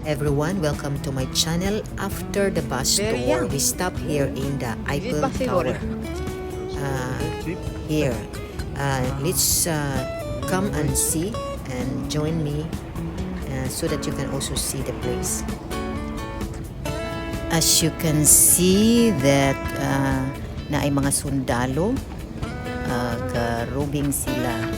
Everyone, welcome to my channel. After the bus Very tour, young. We stop here in the Is it Eiffel possible? Tower. Here, let's come and see and join me so that you can also see the place. As you can see that naay mga sundalo, garubing sila.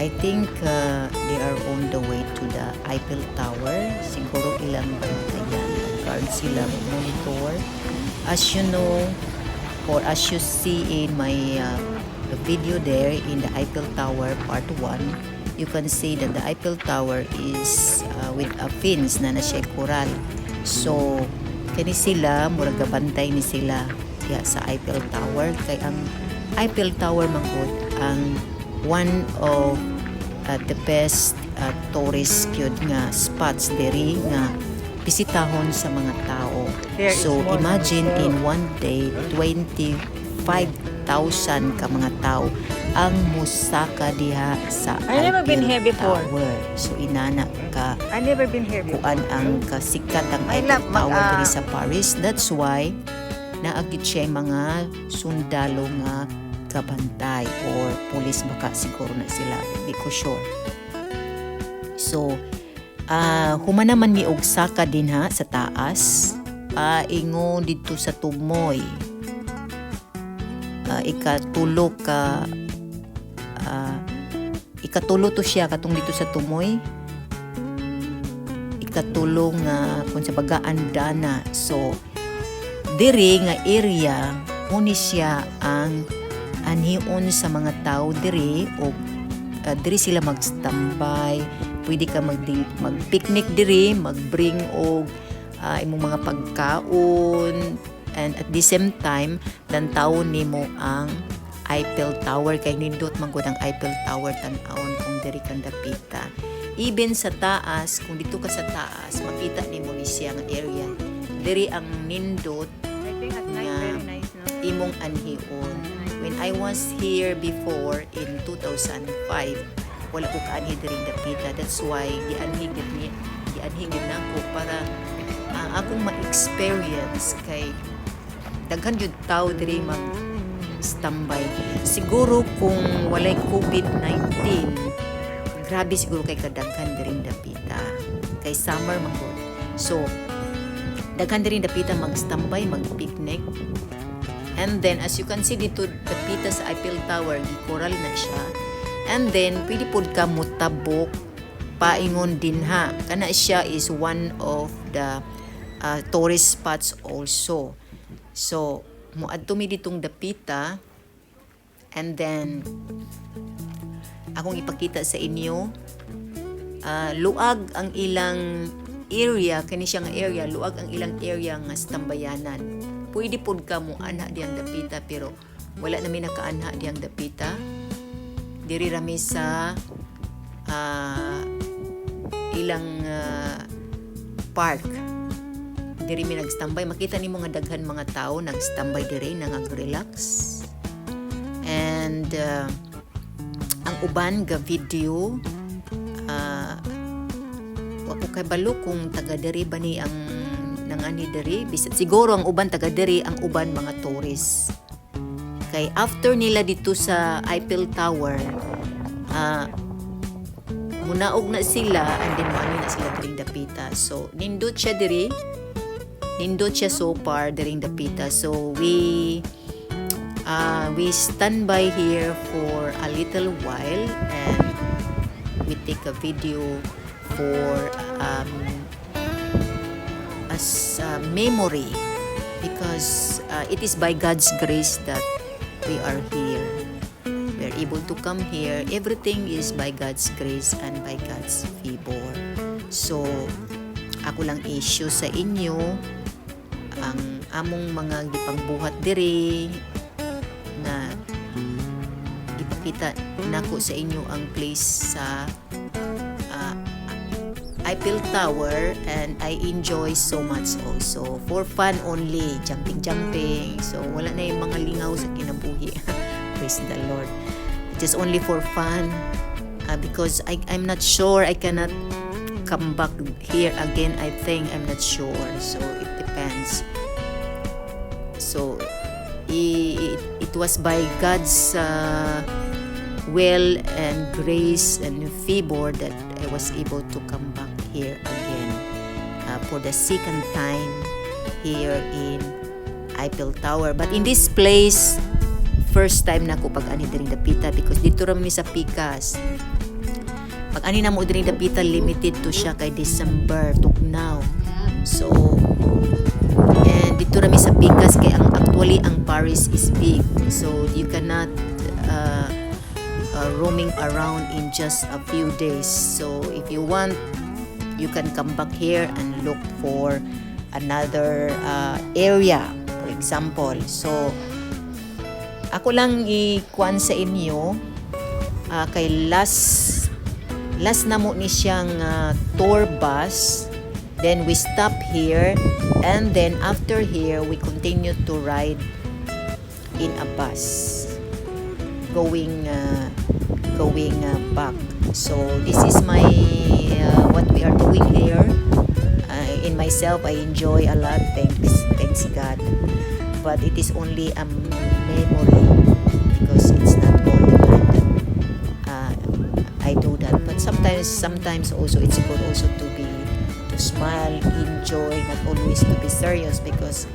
I think they are on the way to the Eiffel Tower. Siguro ilang bantayan. Guard sila, monitor. As you know, or as you see in my video there in the Eiffel Tower part 1, you can see that the Eiffel Tower is with a fence na siya coral. So, kani sila, murag gabantay ni sila diha sa Eiffel Tower. Kay ang Eiffel Tower man gud ang one of the best tourist gyud nga spots diri nga bisitahon sa mga tao. There is So more than imagine hotel. In one day, 25,000 ka mga tao ang musaka diha sa I never been Eiffel here before. Tower. So inana ka I never been here before. Kuan ang kasikat ang I Eiffel love Tower diri ah. sa Paris. That's why naa gyud siya mga sundalo nga kabantay or police baka siguro na sila. Di ko sure. So, human naman mi og saka dinha sa taas, paingon didto sa tumoy. Ikatulo to siya katong dito sa tumoy, ikatulo nga kung sa baga andana. So diri nga area muni siya ang anhion sa mga tao diri o diri sila magstambay. Pwede ka mag-picnic diri, mag-bring og imong mga pagkaon, and at the same time tan-awon nimo ang Eiffel Tower kay nindot man gud ang Eiffel Tower tan-awon kung diri kang dapita. Even sa taas, kung dito ka sa taas, makita nimo ni siya nga area. Diri ang nindot I think at night nga very nice, no? imong anhion. When I was here before in 2005, wala ko kaanhi diri dapita. That's why gianhi gid nako para akong ma-experience kay daghan jud tao diri mag standby. Siguro kung walay COVID-19, grabe siguro kay kadaghan diri dapita. Kay summer man gud. So, daghan diri dapita mag-standby, mag-picnic. And then, as you can see dito, dapita sa Eiffel Tower, gi-coral na siya. And then, pwede pod ka mutabok paingon dinha. Kana siya is one of the tourist spots also. So, muadto mi ditong dapita and then akong ipakita sa inyo, luag ang ilang area. Kani siya nga area, luag ang ilang area nga stambayanan. Pwede pod ka mo anha diyang dapita, pero wala na mi nakaanha diyang dapita. Diri rami sa ilang park. Diri mi nagstambay. Makita nimo nga daghan mga tao nagstambay diri, nangag-relax, and ang uban ga video. Wa ko kabalo kung taga diri ba ni ang nangani diri. Bisag siguro ang uban taga diri, ang uban mga tourists, kay after nila dito sa Eiffel Tower, munaog na sila and then moani na sila diring dapita. So nindot siya diri, nindot siya so far diring dapita. So we stand by here for a little while and we take a video for as a memory. Because it is by God's grace that we are here. We are able to come here. Everything is by God's grace and by God's favor. So, ako lang i-show sa inyo ang among mga gipangbuhat diri na ipakita nako sa inyo ang place sa Eiffel Tower, and I enjoy so much also. For fun only, jumping jumping. So wala na yung mga lingaw sa kinabuhi. Praise the Lord. Just only for fun because I'm not sure, I cannot come back here again, I think. I'm not sure, so it depends. So it was by God's will and grace and favor that I was able to come back here again for the second time here in Eiffel Tower. But in this place, first time na ako pag-anhi diring dapita because dito ra mi sa Pikas. Pag ani na mo diring dapita, limited to siya kay December to now. So and dito ra mi sa Pikas kay ang actually ang Paris is big. So you cannot roaming around in just a few days. So if you want, you can come back here and look for another area, for example. So ako lang i-kuan sa inyo kay last last na mo ni siyang tour bus. Then we stop here and then after here we continue to ride in a bus going back. So this is my what we are doing here. In myself, I enjoy a lot. Thanks God. But it is only a memory because it's not all the time that I do that. But sometimes also it's good also to smile, enjoy, not always to be serious because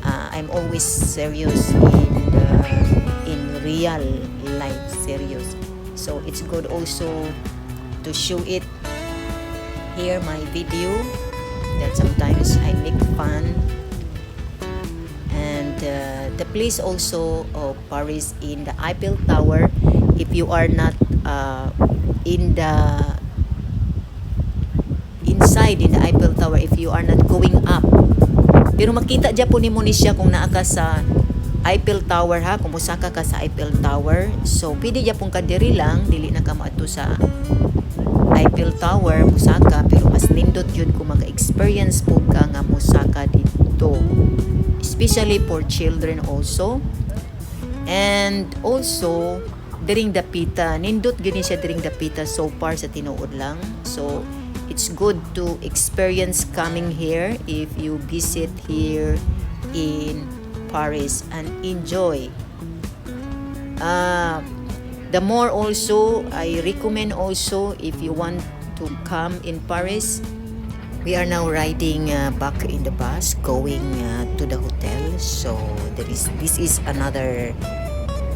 I'm always serious in real life, serious. So it's good also to show it here, my video, that sometimes I make fun. And the place also of Paris in the Eiffel Tower, if you are not in the inside in the Eiffel Tower, if you are not going up, pero makita gyapon nimo ni siya kung naa ka sa Eiffel Tower ha, kung mosaka ka sa Eiffel Tower. So pwede gyapon ka diri lang, dili na ka moadto sa Eiffel Tower musaka, pero mas nindot yun kung maka-experience po ka nga musaka dito, especially for children also. And also diring dapita, nindot gyud ni siya diring dapita so far sa tinuod lang. So it's good to experience coming here if you visit here in Paris and enjoy. The more also I recommend also if you want to come in Paris. We are now riding back in the bus going to the hotel. So there is this is another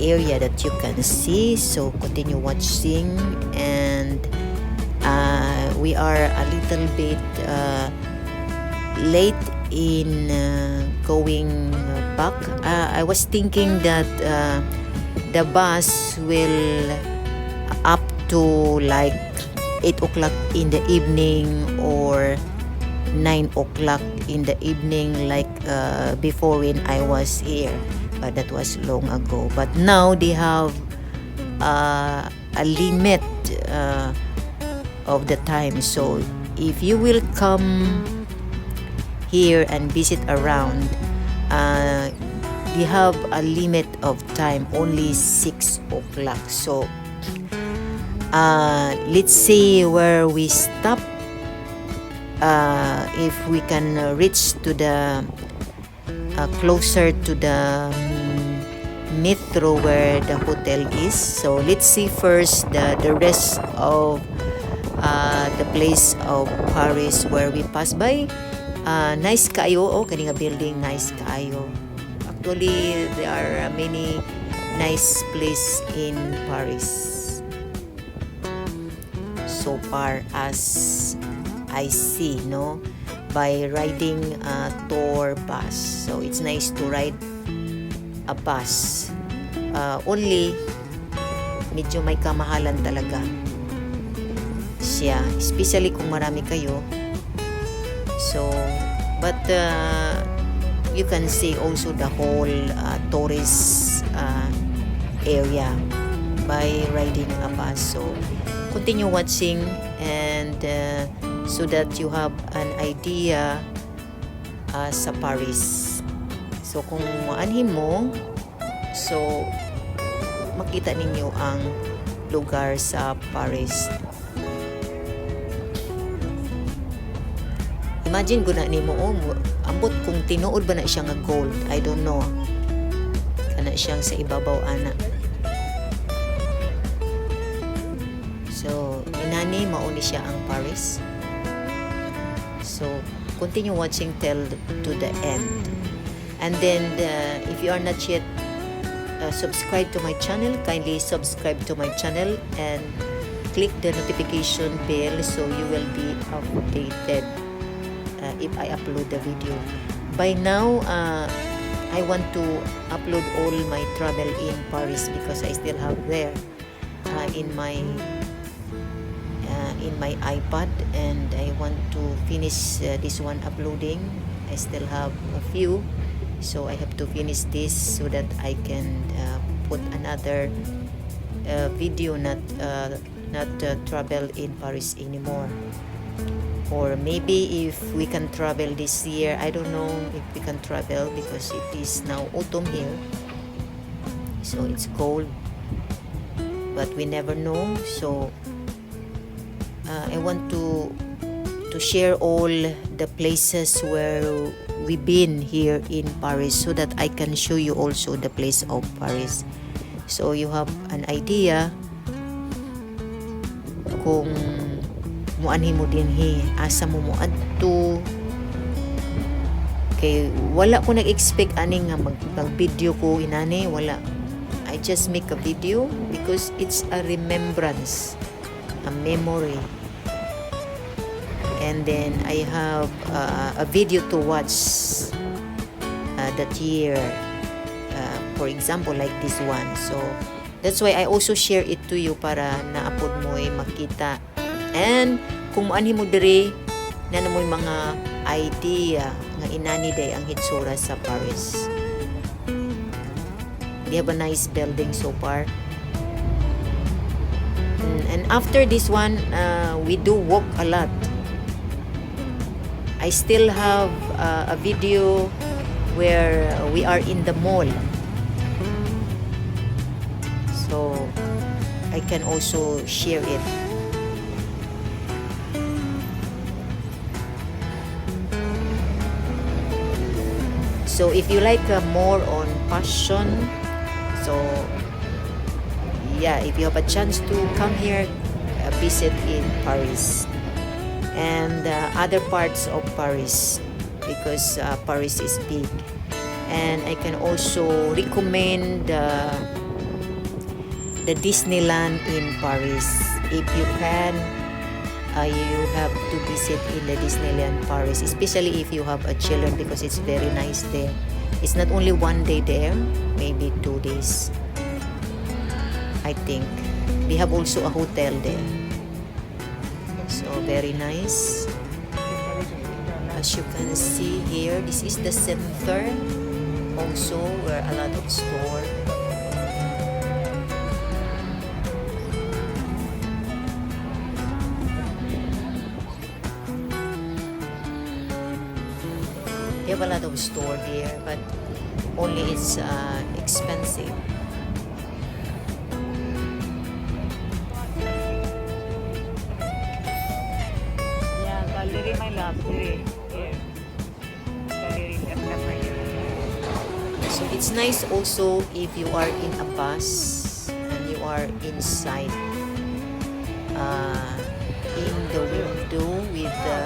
area that you can see, so continue watching. And we are a little bit late in going back. I was thinking that the bus will up to like 8 o'clock in the evening or 9 o'clock in the evening like before when I was here, but that was long ago. But now they have a limit of the time. So if you will come here and visit around, they have a limit of time, only 6 o'clock. So let's see where we stop, if we can reach to the closer to the metro where the hotel is. So let's see first the rest of the place of Paris where we pass by. Nice kaayo, oh, kani nga building, nice kaayo. Actually, there are many nice place in Paris so far as I see, no? by riding a tour bus. So it's nice to ride a bus. Only medyo may kamahalan talaga siya, especially kung marami kayo. So, but you can see also the whole tourist area by riding a bus. So, continue watching and so that you have an idea sa Paris. So, kung maanhin mo, so makita ninyo ang lugar sa Paris. Imagine guna nimo, oh, ambot kung tinuod ba na siya nga gold. I don't know. Kana siyang sa ibabaw ana. So, inani mao ni siya ang Paris. So, continue watching till to the end. And then, if you are not yet subscribe to my channel, kindly subscribe to my channel and click the notification bell so you will be updated if I upload the video. By now, I want to upload all my travel in Paris because I still have there in my iPad and I want to finish this one uploading. I still have a few, so I have to finish this so that I can put another video, not travel in Paris anymore. Or maybe if we can travel this year, I don't know if we can travel because it is now autumn here. So it's cold. But we never know. So I want to share all the places where we've been here in Paris so that I can show you also the place of Paris. So you have an idea kung muanhi mo dinhi, asa mo moadto. Kay wala ko nag-expect ani nga mag-video ko inani, wala. I just make a video because it's a remembrance, a memory. And then I have a video to watch that year. For example, like this one. So, that's why I also share it to you para naa pod mo'y makita. And kung muanhi mo diri, naa na mo'y mga idea nga inani diay ang hitsura sa Paris. They have a nice building so far. And after this one, we do walk a lot. I still have a video where we are in the mall. So I can also share it. So if you like more on fashion, so yeah, if you have a chance to come here, visit in Paris and other parts of Paris because Paris is big. And I can also recommend the Disneyland in Paris. If you can, you have to visit in the Disneyland Paris, especially if you have a children because it's very nice there. It's not only one day there, maybe 2 days. I think they have also a hotel there. So very nice. As you can see here, this is the center also where a lot of store. They have a lot of store here, but only it's expensive. Yeah, gallery, my love. Here. Here. Gallery, left left here. So it's nice also if you are in a bus and you are inside in the window with the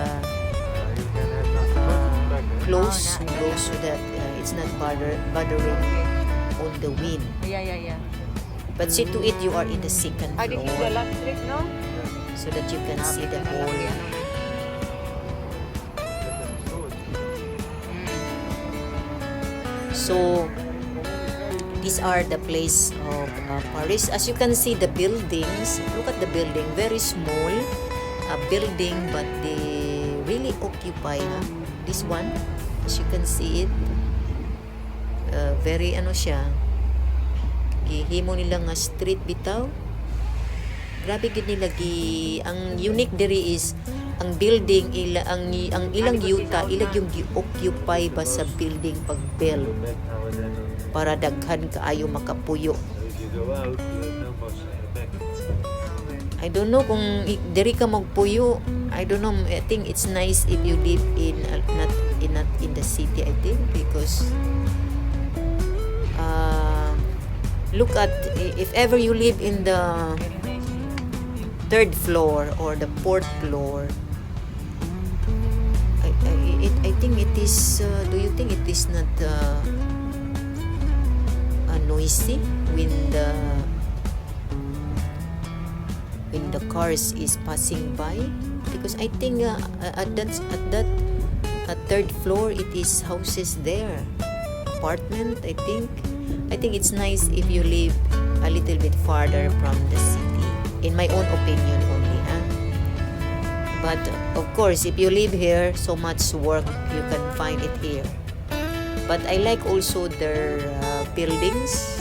close, close so that it's not bothering on the wind. But see to it you are in the second Ah, this is the floor last street, no? so that you can see the whole. So these are the place of Paris. As you can see, the buildings, look at the building, very small building, but they really occupy, huh? This one, as you can see it, very ano siya, gihimo nila nga street bitaw. Grabe gid nila gi ang unique diri is ang building ila, ang ilang yuta ila yung gi-occupy ba sa building pag build para daghan kaayo makapuyo. If you go out, you have no more back. I don't know kung diri ka magpuyo. I don't know. I think it's nice if you live in not in the city, I think, because look at if ever you live in the Very nice. Third floor or the fourth floor. I think it is do you think it is not noisy when the cars is passing by? Because I think at that third floor it is houses there, apartment, I think. I think it's nice if you live a little bit farther from the city, in my own opinion only, ah. But of course, if you live here, so much work you can find it here. But I like also their buildings.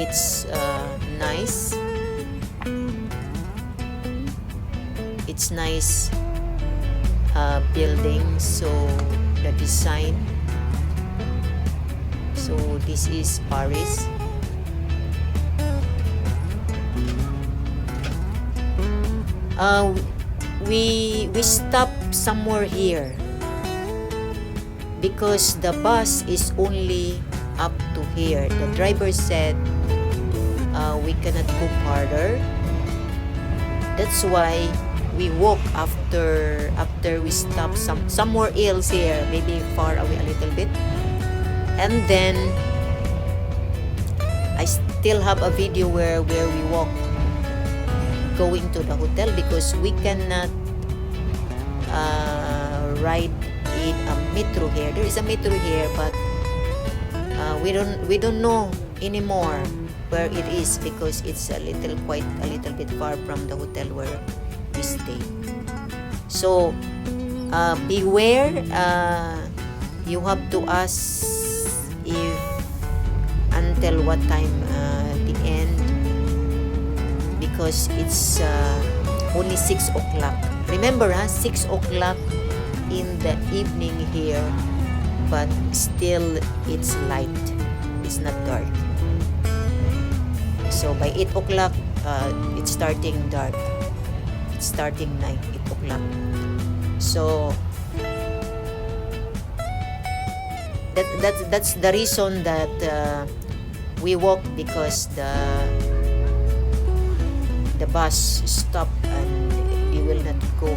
It's nice. It's nice building, so the design. So this is Paris. We stop somewhere here because the bus is only up to here. The driver said we cannot go farther. That's why we walk after we stop somewhere else here, maybe far away a little bit. And then I still have a video where we walk going to the hotel because we cannot ride in a metro here. There is a metro here, but we don't know anymore where it is because it's a little quite a little bit far from the hotel where we stay. So beware. You have to ask if until what time the end because it's only 6 o'clock. Remember, ha, 6 o'clock in the evening here, but still it's light. It's not dark. So by 8 o'clock, it's starting dark. It's starting night, 8 o'clock. So that's the reason that we walk, because the bus stop and they will not go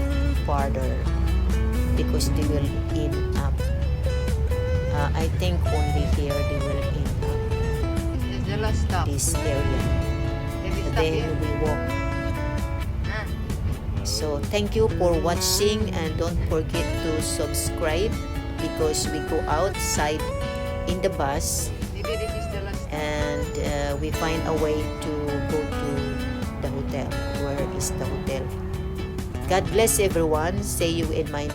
farther because they will end up, I think only here they will end up. This is the last stop. This area. Did we stop Then here? We walk. Ah. So thank you for watching and don't forget to subscribe because we go outside in the bus Maybe this is the last stop. And we find a way to go to the hotel. Where is the hotel? God bless everyone. See you in my